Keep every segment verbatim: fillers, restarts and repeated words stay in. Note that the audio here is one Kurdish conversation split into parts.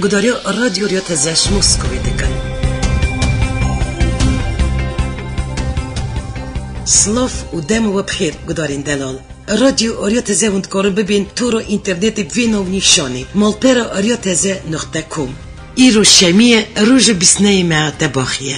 Gudariya Radyo Riyoteze ji Moskovê dikin. Silav û dem we bi xêr, gudarên delal. Radyo Riyoteze hûn dikarin bibên tora înternetê bi vê navnîşanê, malpera riyoteze nuqte com. Îro şemî ye, roja bîst û nehê meha Tebaxê ye.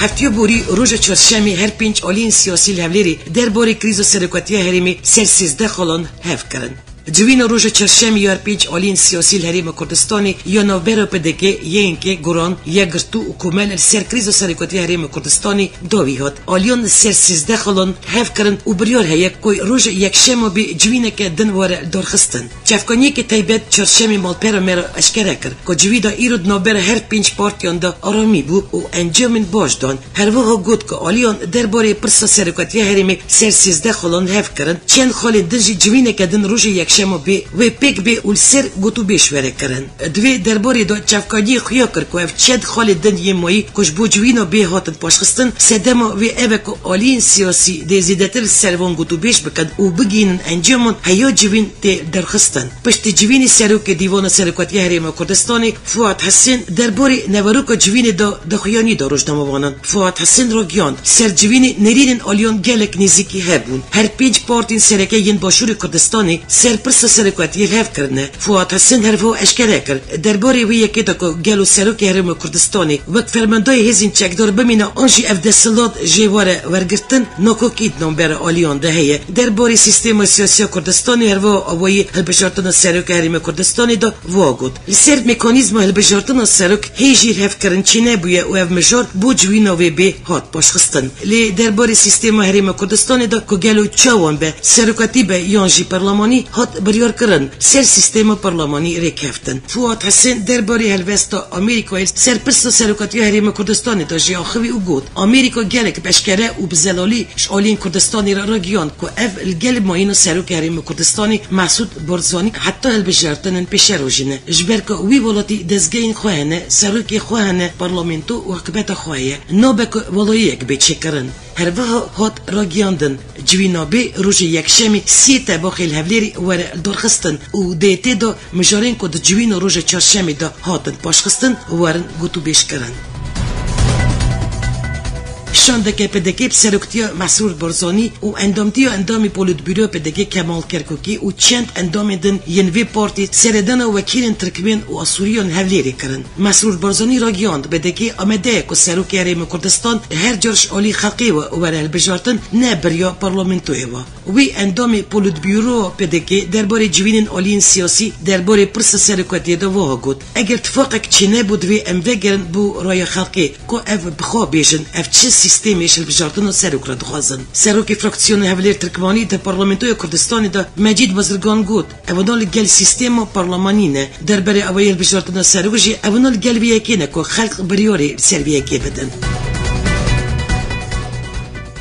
Heftiya borî roja çarşemê her pênc aliyên siyasî li Hevlêrê derbarê krîza serokatiya herêmê ser sêzdeh xalan hev kirin. Civîna roja çarşemê ya her pênc aliyên siyasî li Herêma Kurdistanê ya navbera P D K, Y N K, Guran, Yekgirtû û Komel li ser krîza serokatiya Herêma Kurdistanê dawî hat. Aliyan li ser sêzdeh xalan hev kirin û biryar heye ku roja yekşema bê civîneke din were darxistin. Çavkaniyeke taybet çarşemê malpera me re eşkere kir ku civîda îro di navbera her pênc partiyan de aramî bû û encamên baş dan. Her wiha got ku aliyan derbarê pirsa serokatiya herêmê ser sêzdeh xalan hev kirin, çend xalên din jî civîneke din rojê yekşema bê wê pêk bê û li ser gotûbêj were kirin. Di vê derbarê de çavkaniyê xuya kir ku ev çend xalên din yên mayî ku ji bo civîna bê hatin paşxistin, sedema wê ev e ku aliyên siyasî dê zêdetir li ser van gotûbêj bikin û bigihînin encaman heya civîn tê derxistin. Piştî civînê serokê Dîvana Serokatiya Herêma Kurdistanê Fuat Hesên derbarê neveroka civînê de di xuyanî de rojnamevanan. Fuat Hesên ragihand, ser civînê nêrînên aliyan gelek nêzîkî hebûn. Her pênc partiyên sereke yên Başûrê Kurdistanê ser pirsa serokatiyê li hev kirine. Fuat Hesên her wiha eşkere kir, derbarê wê yekê de ku gelo serokê Herêma Kurdistanê wek fermandayê hêzên çekdar bimîne an jî ev desthilat jê were wergirtin, nakokî di navbera aliyan de heye. Derbarê sîstema siyasiya Kurdistanê her wiha awayî hilbijartina serokê Herêma Kurdistanê de wiha got. Li ser mekanîzma hilbijartina serok hê jî li hev kirin çênebûye û ev mijar bo civîna wê bê hat paşxistin. Lê derbarê sîstema Herêma Kurdistanê de ku gelo çawan be, serokatî be yan jî perlemanî, hat biryarkirin ser sîstema perlemanî rêkeftin. Fuat Hesên derbarê helwesta Amerîkayê ser pirsa serokatiya Herêma Kurdistanê de jî axivî û got, Amerîka gelek bi eşkere û bi zelalî ji aliyên Kurdistanê re ragihand ku ev li gel mayîna serokê Herêma Kurdistanê Mesûd Barzanî heta hilbijartinên pêşerojî ne. Ji ber ku wî welatî dezgehên xwe hene, serokê xwe hene, parlamento û hikûmeta xwe heye. Nabe ku welayiyek bê çêkirin. Her wiha hat ragihandin, civîna bê rojê yekşemê sê Tebaxê li Hevlêrê were darxistin û dê tê de mijarên ku di civîna roja çarşemê de hatin paşxistin werin gotûbêjkirin. Şandeke P D K bi seroktiya Mesrûr Barzanî û endamtiya endamê Polîtbûroya P D K Kemal Kerkûkî û çend endamên din yên vê partî seredana wekîlên Tirkmen û Asûriyan Hevlêrê kirin. Mesrûr Barzanî ragihand, P D K amade ye ku serokê Herêma Kurdistan her car ji alî xelkê ve were hilbijartin, ne bi riya parlamentoyê ve. Wî endamê Polîtbûroya P D K derbarê civînên aliyên siyasî, derbarê pirsa serokatiyê de wiha got, Eger tifaqek çênebû, divê em vegerin bo raya xelkê, ku ev bi xwe bêjin, ev çi sîstemê ji hilbijartina serok re dixwazin. Serokê fraksiyona Hevlêr Tirkmanî di Parlamentoya Kurdistanê de Mecîd Bazirgan got, Evana li gel sîstema parlemanî ne. Derbarê awayî hilbijartina serok jî evana li gel vê yekê ne ku xelk biryarê ser vê yekê bidin.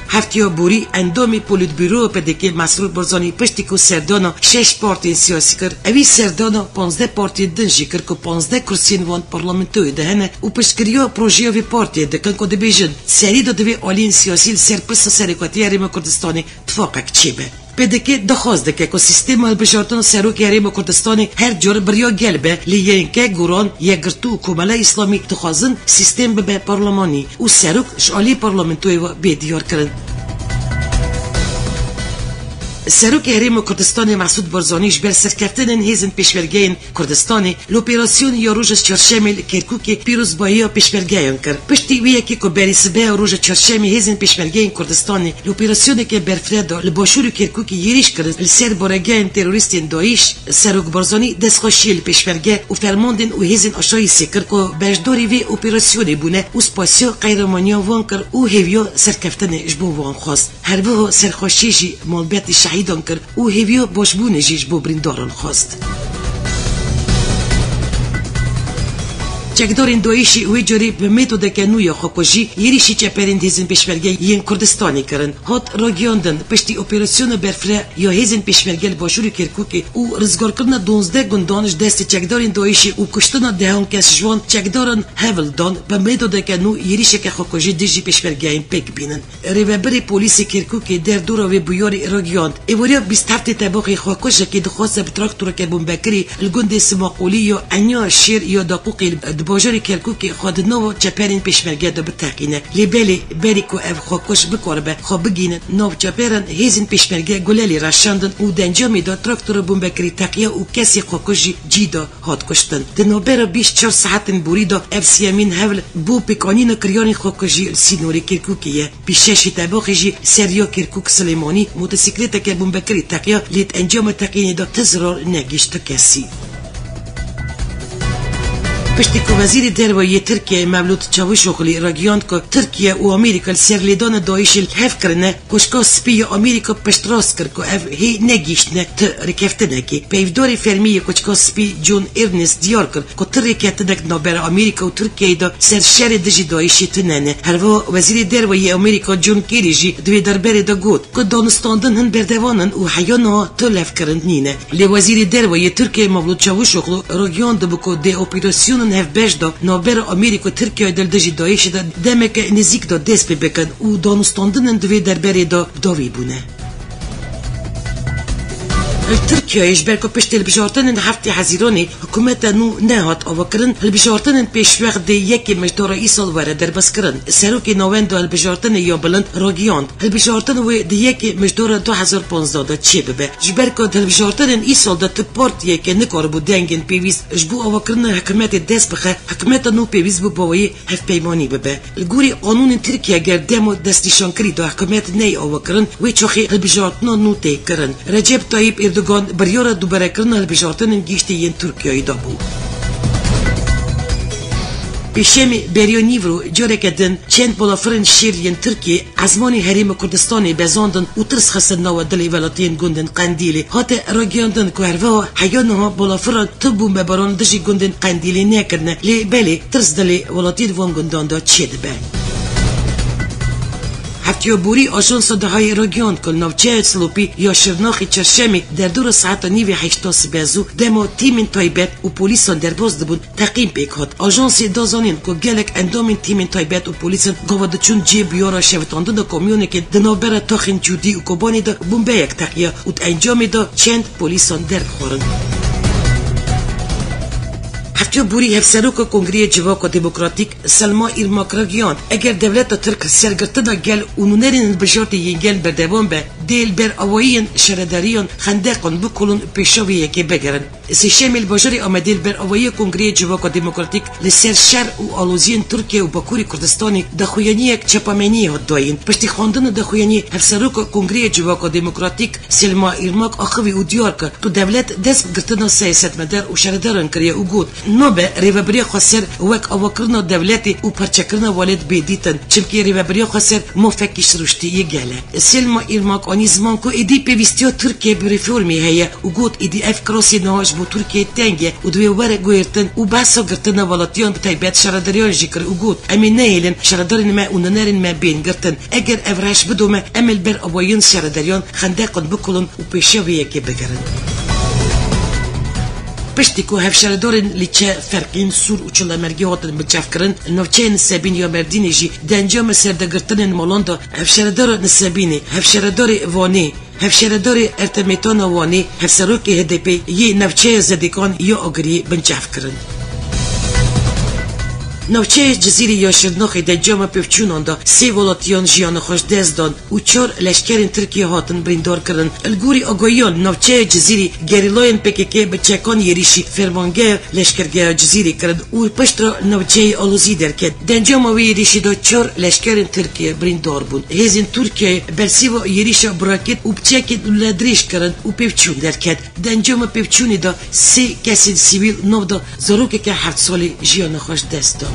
Heftiya borî endamê Polîtbûroya P D K Mesrûr Barzanî piştî ku serdana şeş partiyên siyasî kir, ewî serdana panzdeh partiyên din jî kir ku panzdeh kursiyên wan parlamentoyê de hene û piştgiriya projeya vê partiyê dikin ku dibêjin serî de divê aliyên siyasî li ser pirsa serokatiya Herêma Kurdistanê tifaqek çêbe. P D K daxwaz dike ku sîstema hilbijartina serokê Herêma Kurdistanê her car bi riya gel be, lê Y N K, Guran, Yekgirtû û Komela Îslamî dixwazin sîstem bibe parlemanî û serok ji alî parlamentoyê ve bê diyarkirin. Serokê Herêma Kurdistanê Mesûd Barzanî ji ber serkeftinên hêzên pêşmergeyên Kurdistanê li operasyonê ya roja çarşemê li Kerkûkê pîrozbahiya pêşmergeyan kir. Piştî wê yekê ku berî sibeha roja çarşemê hêzên pêşmergeyên Kurdistanê li operasyoneke berfireh de li başûrê Kerkûkê yêrîş kirin li ser baregehên terorîstên DAIŞ, Serok Barzanî destxweşiyê li pêşmerge û fermandên û hêzên aşayîsê kir ku beşdarî vê operasyonê bûne û spasiya qehremaniyên wan kir û hêviya serkeftinê ji bo wan xwest. Her wiha serxweşiyê jî malbetê şehîdan kir û hêviya başbûnê jî ji bo birîndaran xwest. Çekdarên DAIŞ'ê wê carê bi metodeke nû ya xwekujî êrîşî çeperên hêzên pêşmerge yên Kurdistanê kirin. Hat ragiyandin, piştî operasyona berfireh ya hêzên pêşmerge li başûrê Kirkûkê û rizgarkirina duwazdeh gundan ji destê çekdarên DAIŞ'ê û kuştina dehan kes ji wan çekdaran hewl dan, bi metodeke nû êrîşeke xwekujî dijî pêşmergeyên pêk bînin. Rêvebirê polîsê Kirkûkê derdora vê bûyerê ragihand. Êvariya bîst heftê Tebaxê xwekujekî dixwaze bi traktoreke bombekirî li gundê Simaqolî ya Enya Şêr ya Daqûqê di bajarê Kerkûkê xwe di nava çeperên pêşmerge de biteqîne. Lê belê, berî ku ev xwekuj bikaribe xwe bigihîne nav çeperan, hêzên pêşmerge gule lê reşandin û di encamê de traktora bombekirî teqiya û kesê xwekuj jî cî de hat kuştin. Di navbera bîst çar saetên borî de ev siyemîn hewl bo pêkanîna kiryarên xwekujî li sînorê Kirkûkê ye. Bîst şeşê Tebaxê jî ser ya Kirkûk Silêmanî motosîkleteke bombekirî teqiya, lê di encama teqînê de ti zirar negihîşt ti kesî. Piştî ku Wezîrê Derve yê Tirkiyeyê Mevlût Çavuşoxlî ragihand ku Tirkiye û Amerîka li ser lêdana DAIŞ'ê li hev kirine, Koçka Spî ya Amerîka piştrast kir ku ev hê negihîştine ti rêkeftinekê. Peyvdarê fermî yê Koçka Spî John Earnest diyar kir ku ti rêkeftinek di navbera Amerîka û Tirkiyeyê de ser şerê dijî DAIŞ'ê tune ne. Herwiha Wezîrê Derve yê Amerîka John Kerry jî di vê derbarê de got ku danûstandin hin berdewam in û heya niha tu levkirin nîne. Lê Wezîrê Derve yê Tirkiyeyê Mevlût Çavuşoxlu ragihand dibû ku di operasyonan hevbeş de navbera Amerîka û Tirkiyeyê de li dijî DAIŞ'ê de demeke nêzîk de dest pê bikin û danûstandinên di vê derbarê de bi dawî bûne. Li Tirkiyeyê ji ber ku piştî hilbijartinên heftê Hezîranê hikûmeta nû nehat avakirin, hilbijartinên pêşwext dê yekê Mijdara îsal were derbazkirin. Serokê Navenda Hilbijartinê ya Bilind ragihand, hilbijartin wê di yekê Mijdara du hezar panzdeh de çêbibe. Ji ber ku di hilbijartinên îsal de tu partiyeke nikaribû dengên pêwîst ji bo avakirina hikûmetê dest bixe, hikûmeta nû pêwîst bû bi wê hevpeymanî bibe. Li gorî qanûnên Tirkiye, ger dema destnîşankirî de hikûmet neyê avakirin, wê çaxê hilbijartina nû tê kirin. Recep Tayyip Erdogan biryara duberekirina hilbijartinên giştî yên Tirkiyeyê dabû. Pêşemê beriya nîvro careke din çend balafirên şêr yên Tirkiyê ezmanê Herêma Kurdistanê bezandin û tirs xistin nava dilê welatiyên gundên Qendîlê. Hate ragihandin ku herwiha heya niha balafiran tu bombebaran dijî gundên Qendîlê nekirine, lê belê tirs dilê welatiyên van gundan de çêdibe. Hefteya borî ajansa Dihayê ragihand ku li navçeya Silopî ya Şirnaxê Çerşemê derdora saeta nîvê heşta sibe zû dema tîmên taybet û polîsan derbas dibûn, teqîn pêk hat. Ajansê da zanîn ku gelek endamên tîmên taybet û polîsan gava diçûn cihê bûyera şewitandina kamyonekê di navbera taxên Cûdî û Kobanê de bombeyek teqiya û di encamê de çend polîsan derxwarin. Hefteya borî Hevseroka Kongreya Civaka Demokratîk Selma Îrmak ragihand, eger dewleta Tirk sergirtina gel û nûnerên hilbijartê yên gel berdewam be, dê li ber awayiyên şaredariyan xendeqan bikolin û pêşa vê yekê bigerin. Sêşemê li bajarê Amedê li ber awayiya Kongreya Civaka Demokratîk li ser şer û aloziyên Tirkiye û Bakurê Kurdistanê daxuyaniyek çapameniyê hat dayîn. Piştî xwendina daxuyaniyê Hevseroka Kongreya Civaka Demokratîk Selma Îrmak axivî û diyar kir ku dewlet dest bi girtina siyasetmedar û şaredaran kiriye û got, nabe rêvebiriya xweser wek avakirina dewletê û parçekirina welêt bê dîtin, çimkî rêvebiriya xweser mafekî siruştî yê gel e. Selma Îrmak anî ziman ku êdî pêwîstiya Tirkiye bi reformê heye û got, êdî ev kirasê niha ji bo Tirkiye teng e û divê were guhertin û behsa girtina welatiyan bi taybet şaredariyan jî kir û got, em ê nehêlin şaredarên me û nûnerên me bên girtin. Eger ev rewş bidome, em ê li ber awayiyên şaredariyan xendeqan bikolin û pêşiya vê yekê bigerin. Piştî ku hevşaredarên Lîçe, Ferqîn, Sûr û Çilemergê hatin binçavkirin, navçeya Nisebîn ya Mêrdînê jî di encama serdegirtinên malan de hevşaredara Nisebînê, hevşaredarê Wanê, hevşaredarê Ertemêtana Wanê, hevserokê H D P yê navçeya Zedêkan ya Agiriyê binçav kirin. Navçeya Cizîrê ya Şirnexê di encama pevçûnan de sê welatiyan jiyana xwe ji dest dan û çar leşkerên Tirkiyê hatin birîndar kirin. Li gorî agahiyan, navçeya Cizîrê gerîlayên P K K bi çekan êrîşî fermangeha leşkergeha Cizîrê kirin û piştre navçeyê alozî derket. Di encama wê êrîşî de çar leşkerên Tirkiyê birîndar bûn. Hêzên Tirkiyeyê bersiva êrîşa bi raket û bi çekên lûledirêj kirin û pevçûn derket. Di encama pevçûnê de sê kesên sivîl, nav de zarokeke heft salî, jiyana xwe ji dest da.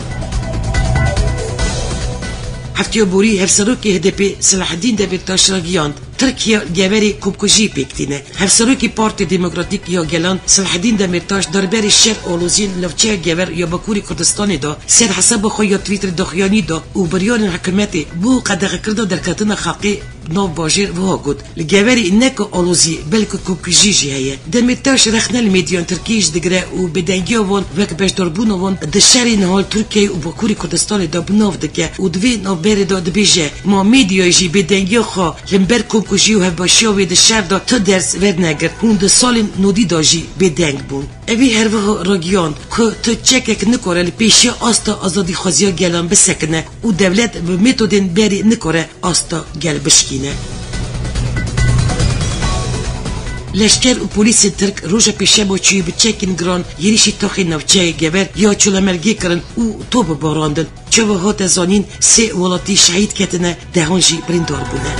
Hefteya borî hevserokê H D P Selaheddîn Demîrtaş ragihand, Tirkiye geverê komkujî pêk tîne. Hevserokê Partê Demokratîk ya Gelan Selahedîn Demîrtaş derbarê şer aloziyên li navçeya Gever ya Bakurê Kurdistanê de ser hesaba xwe ya Twitterê daxuyanî da û biryarên hikûmetê bo qedexekirina derketina xelkê nav bajêr wiha got, Li Geverê neke alozî belku komkujî jî heye. Demîrtaş rexne li medyan Tirkiyê jî digire û bêdengiya wan wek beşdarbûna wan di şerê niha li Tirkiyeyê û Bakurê Kurdistanê de bi nav dike û di vê navberê de dibêje, Ma medyayê jî bêdengiya xwe li ber komkujî û hevbeşiya wê di şer de tu ders wernegirt. Hûn di salên nodî de jî bêdeng bûn. Evî herwiha ragihand ku tu çekek nikare li pêşiya asta azadîxwaziya gelan bisekine û dewlet bi metodên berê nikare asta gel bişkîne. Leşker û polîsên Tirk roja Pêşema çûyî bi çekên giran êrîşî taxê navçeyê Gever ya Çolamergê kirin û top barandin. Çawa hate zanîn, sê welatî şehîd ketine, dehan jî birîndar bûne.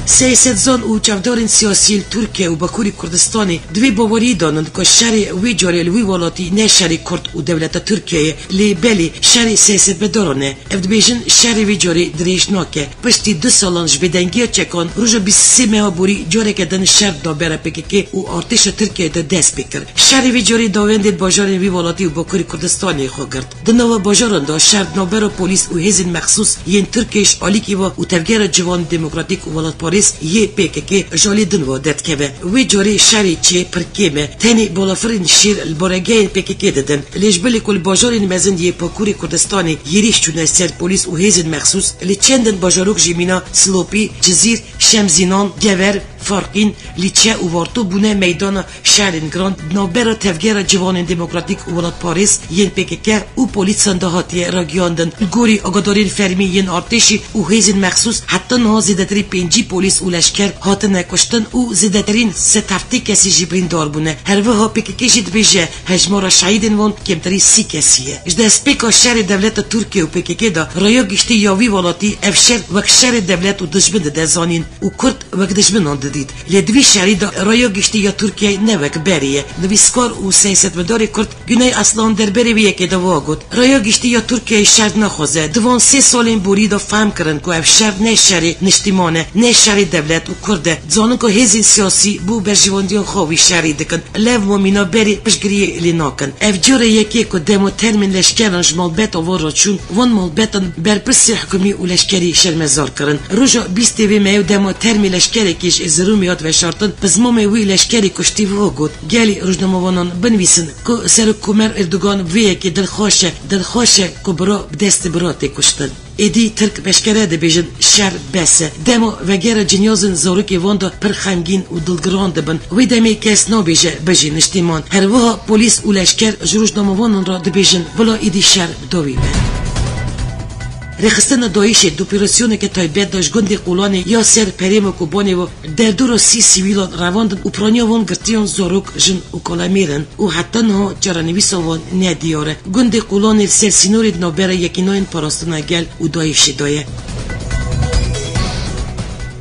Siyasetzan û çavdarên siyasî li Tirkiye û Bakurê Kurdistanê di vê baweriyê de ne ku şerê wê carê li wî welatî ne şerê Kurd û dewleta Tirkiyeyê, lê belê şerê siyasetmedaran e. Ev dibêjin, şerê vê carê dirêj nake. Piştî du salan ji bêdengiya çekan, roja bîst û sê meha borî careke din şer di navbera P K K û artêşa Tirkiyeyê de dest pê kir. Şerê vê carê navendên bajarên vî welatî û Bakurê Kurdistanê xwe girt. Di nava bajaran de şer di navbera polîs û hêzên mexsûs yên Tirkiyeyê ji alîkî ve û Tevgera Ciwanên Demokratîk û Welatparêz yê P K K ji alî din ve derdikeve. Wê carê şerê çê pir kêm e. Tenê balafirên şêr li baregehên P K K didin. Lê ji bilî ku li bajarên mezin yê Bakurê Kurdistanê êrîş çûne ser polîs û hêzên mexsûs, li çendin bajarok jî mîna Silopî, Cizîr, Şemzînan, Gever, Farqîn, Lîçe û Varto bûne meydana şerên giran di navbera Tevgera Ciwanên Demokratîk û Welatparêz yên P K K û polîsan de hatiye ragihandin. Li gorî agadarên fermî yên artêşî û hêzên mexsûs, heta niha zêdetirî pêncî polîs û leşker hatine kuştin û zêdetirîn sed heftê kesî jî birîndar bûne. Her wiha P K K jî dibêje, hejmara şehîdên wan kêmtirî sî kesî ye. Ji destpêka şerê dewleta Tirkiye û P K K de raya giştî ya vî welatî ev şer wek şerê dewlet û dijmin dide zanîn û Kurd wek dijminan didît. Lê di vî şerî de raya giştî ya Tirkiyeyê ne wek berê ye. Nivîskar û siyasetmedarê Kurd Güney Aslan derbarê vê yekê de wiha got, Raya giştî ya Tirkiyeyê şer naxwaze. Di van sê salên borî de fehm kirin ku ev şer ne şerê niştîman e, ne şerê dewlet û Kurd e. Dizanin ku hêzên siyasî bo berjewendiyan xwe wî şerî dikin. Lev û mîna berê piştgiriyê lê nakin. Ev cara yekê ku dema termên leşkeran ji malbeta wan re çûn, wan malbetan berpirsê hikûmî û leşkerî şermezar kirin. Roja bîstê vê mehê û dema termê leşkerekî ji Erzeromê hat veşartin, pizmamê wî leşkerê kuştî wiha got, Gelî rojnamevanan binivîsin ku Serokkomer Erdogan vê yekê dilxweş e, dilxweş e ku bira bi destê bira tê kuştin. Êdî Tirk eşkere dibêjin, şer bes e. Dema vegera cinyazên zarokê wan de pir xemgîn û dilgiran dibin. Wê demê kes nabêje bijî niştîman. Her wiha polîs û leşker ji rojnamevanan re dibêjin, bila êdî şer bi dawî be. Rêxistina DAIŞê di operasyoneke taybet de ji gundê Qolanê ya ser perê Kobanê ve derdora sî sivîlan revandin û piraniya wan girtiyan zarok, jin û kalemêr in û heta niha çarenivîsa wan nediyar e. Gundê Qolanê li ser sînorê di navbera Yekînayên Parastina Gel û DAIŞê de ye.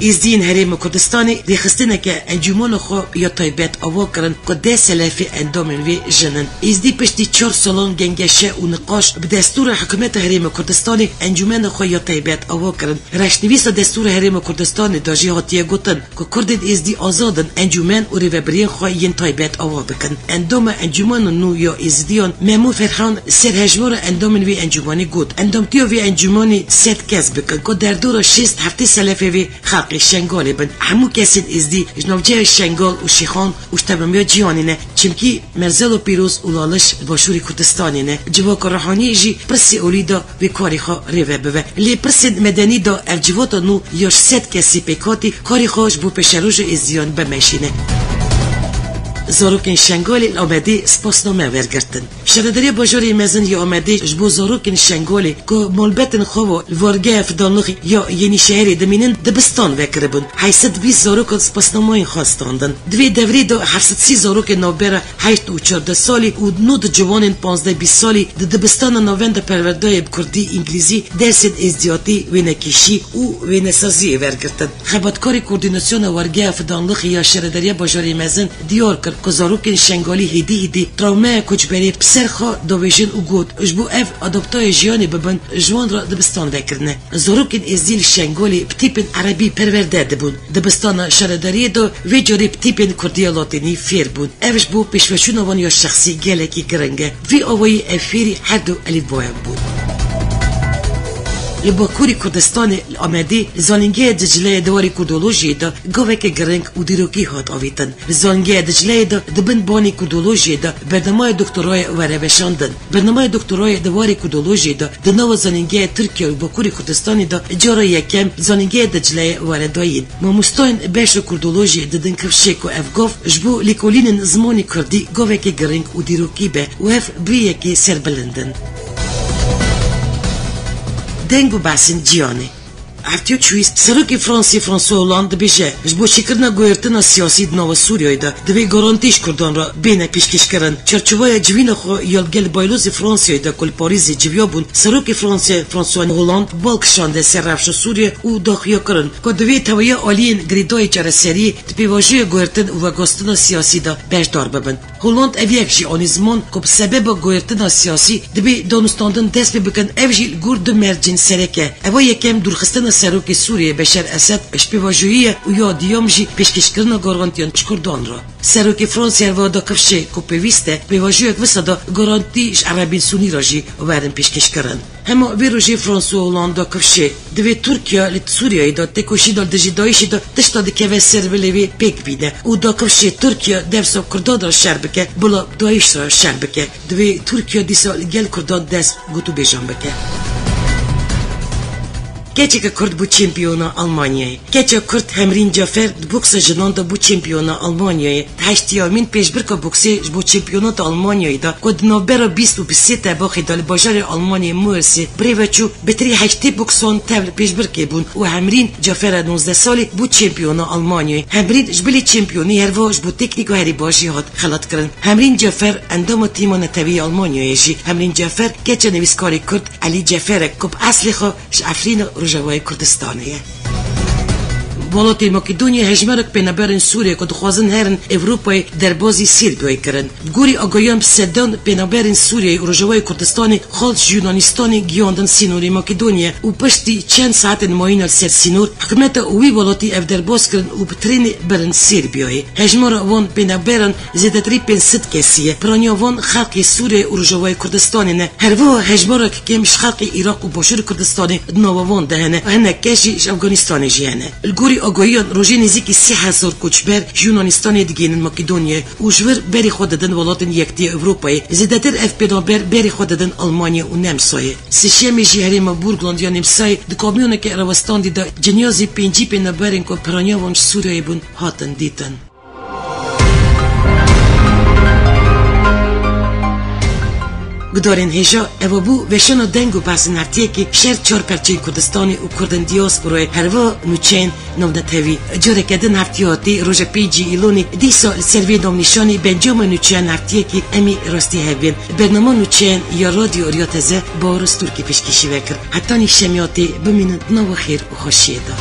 Êzdiyên Herêma Kurdistanê rêxistineke encûmena xwe ya taybet ava kirin ku deh selefê endamên wê jin in. Êzdî piştî çar salan gengeşe û niqaş bi destûra Hikûmeta Herêma Kurdistanê encûmena xwe ya taybet ava kirin. Reşnivîsa Destûra Herêma Kurdistanê de jî hatiye gotin, ku Kurdên Êzdî azad in encûmen û rêvebiriyên xwe yên taybet ava bikin. Endama Encûmena nû ya Êzidiyan Memo Ferhan ser hejmara endamên vê encûmenê got, Endamtiya vê encûmenê sed kes bikin, ku derdora şêst heftê selefê vê xelkê Şengalê bin. Hemû kesên Êzdî ji navçeya Şengal û Şêxan û ji temamiya cîhanê ne, çimkî Merzelo Pîroz û Laliş li Başûrê Kurdistanê ne. Civaka ruhaniyê jî pirsê olî da vê karê xwe rêve bive. Lê pirsên medenî da ev civata nû ya ji sed kesî pêkhatî karê xwe ji bo pêşeroja Êzidiyan bimeşîne. Zarokên Şengalê li Amedê spasname wergirtin. Şaredariya Bajarê Mezin ya Amedê ji bo zarokên Şengalê ku malbetên xwe ve li Wargeha Fidanlixê ya Yenîşehirê dimînin, dibistan vekiribûn. Heyt sed bîst zarokan spasnamayên xwe standin. Di vê devrê de heft sed sî zarokên navbera heşt û çardeh salî û nod ciwanên panzdeh bîst salî di dibistana Navenda Perwerdeyê bi kurdî, îngilîzî, dersên êzdiyatî, wênekêşî û wênesaziyê wergirtin. Xebatkarê Koordînasyona Wargeha Fidanlixê ya Şaredariya Bajarê Mezin diyar kir ku zarokên Şengalî hêdî hêdî trawmeya koçberê bi Derxa davêjin û got, ji bo ev adaptayê jiyanê bibin, ji wan re dibistan vekirine. Zarokên êzdî li Şengalê bi tîpên erebî perwerde dibûn. Dibistana şaredariyê de vê carê bi tîpên kurdî ya latînî fêr bûn. Ev ji bo pêşveçûna wan ya şexsî gelekî giring e. Vî awayî ev fêrî her du elîfbayan bûn. Li Bakurî Kurdistanê, li Amedê, li Zanîngeha Dicleyê di warê kurdolojiyê de gaveke giring û dîrokî hat avêtin. Li Zanîngeha Dicleyê de di bin banê kurdolojiyê de bernameyê doktorayê were veşandin. Bernameyê doktorayê di warê kurdolojiyê de di nava zanîngeha Tirkiye û Bakurê Kurdistanê de cara yekem Zanîngeha Dicleyê were dayîn. Mamostayên beşa kurdolojiyê didin kifşê ku ev gav ji bo lêkolînên zimanê kurdî gaveke giring û dîrokî be û ev bi yekê serbilind in. Deng û behsên cîhanê. Hevtiya çûyî, Serokê Fransê François Hollande dibêje, ji bo çêkirina guhertina siyasî di nava Sûriyeyê de divê garantî ji Kurdan re bêne pêşkêşkirin. Çarçoveya civîna xwe ya li gel baylozê Fransayê de ku li Parîzê civiyabûn, Serokê Fransê François Hollande bal kişande ser rewşa Sûriye û daxuya kirin ku divê tevahiya aliyên girêdayî çareseriyê di pêvajoya guhertin û vegastina siyasî de beşdar bibin. Hollande ev yek jî anî ziman ku bi sebeba guhertina siyasî dibê danûstandin dest pê bikin, ev jî li gor du mercên sereke. Ev a yekem dûrxistina serokê Sûriyê Beşar Esed ji pêvajoyê ye û ya duyem jî pêşkêşkirina garantiyan ji Kurdan re. Serokê Fransê her wiha da kifşê ku pêwîst e pêvajoyek wisa de garantî ji Erebên Sunî re jî werin pêşkêşkirin. Hema vê rojê François Hollande da kifşê, divê Tirkiye li Sûriyeyê de têkoşîna li dijî DAIŞê de tişta dikeve ser bilê wê pêk bîne û da kifşê Tirkiye dewsa Kurdan re şer bike, bila DAIŞ re şer bike. Divê Tirkiye dîsa li gel Kurdan dest gotûbêjan bike. Keçeke Kurd bû çempiyona Almanyayê. Keça Kurd Hemrîn Cafer di boksa jinan de bû çempiyona Almanyayê. Di heştiyamîn pêşbirka boksê ji bo çempiyonata Almanyayê de ku di navbera bîst û bîst sê tebaxê de li bajarê Almanyayê Moersê bi rê ve çû, bi tirî heştê boksan tev li pêşbirkê bûn û Hemrîn Cafer a nozdeh salî bû çempiyona Almanyayê. Hemrîn ji bilî çempiyonî her wiha ji bo teknîka herî baş jî hat xelatkirin. Hemrîn Cafer endama tîma netewî ya Almanyayê jî. Hemrîn Cafer keça nivîskarê Kurd Elî Cefer e ku bi eslê xwe ji Efrîna Rojavayê Kurdistanê ye. Welatê Makedonyayê hejmarek pênaberên Sûriyê ku dixwazin herin Ewropayê derbazî Serbiyayê kirin. Bi gorî agahiyan bi sedan pênaberên Sûriyeyê û Rojavayê Kurdistanê xalt ji Yunanistanê giyandin sînorê Makedonyayê û piştî çend saetên mayîna li ser sînor, hikûmeta wî welatî ev derbaz kirin û bi trênê birin Serbiyayê. Hejmara wan pênaberan zêdetirî pênc sed kesî ye. Piraniya wan xelkê Sûriyê û Rojavayê Kurdistanê ne. Her wiha hejmarek kêm ji xelkê Iraq û Başûrê Kurdistanê di nava wan de hene. Hinek kes jî ji Efganistanê jî hene. Li gorî agahiyan, rojê nêzîkî sê hezar koçber ji Yunanistanê digihînin Makedonyayê û ji wir berî xwe didin welatên Yekitiya Ewropayê. Zêdetir ev pênaber berî xwe didin Almanya û Nemsayê. Sêşemê jî herêma Burgland ya Nemsayê di kamyoneke rawestandî de cinyazî pêncî pênaberên ku piraniya wan ji Sûriyeyê bûn hatin dîtin. Gudarên hêja, eva bû veşana deng û behsên heftiyekî şer çar perçeyên Kurdistanê û Kurdên diasporayê, herwiha nûçeyên navnetewî. Careke din heftiya hatî, roja pêncî Îlonê, dîsa li ser vê navnîşanê bi encama nûçeyan heftiyekî em ê rastî hev bên. Bernama nûçeyan ya Radyo Rûya Teze Bawer Stûrkî pêşkêşî ve kir. Hetanî şemiyatê bimînin di nava xêr û xweşiyê de.